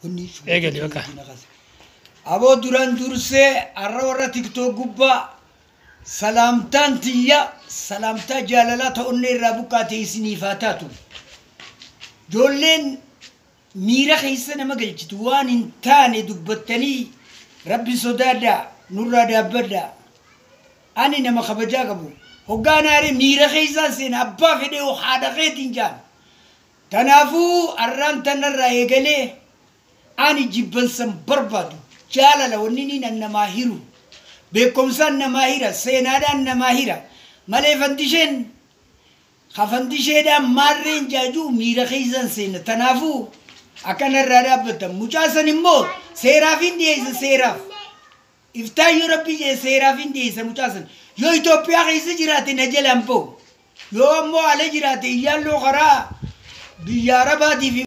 Wanni Eegali bakka. Aboo duraan dursee har'a warra TikTok gubbaa salaamtaan tiyya salaamtaa jaalalaa ta'onnee irraa buqqaate isiniif haa taatu. Ijoolleen miira keessa nama galchitu waan hin taane dubbattanii rabbi sodaadhaa nurraa dhaabbadhaa. Ani nama kabajaa qabu. Hoggaan aaree miira keessaan seena abbaa fedhee haadha keetiin jaan. Kanaafuu har'aan tanarraa eegalee ani jibbansan barbaadu jaalala wanni inni nan namaa hiru beekumsaan namaa hira seenaadhaan namaa hira malee fandisheen kafandisheedhaan maarreen jaajuu miira keessan seena. Kanaafuu akkanarraa dhaabbatan mucaa san immoo seeraaf hin dhiyeessa seeraaf. Iftaan yoo rabbi jee seeraaf hin dhiyeessa mucaa san. Yoo Itoophiyaa keessa jiraate na jalaan bahu. Yoo ammoo ala jiraate iyyaalloo karaa biyya Arabaatii fi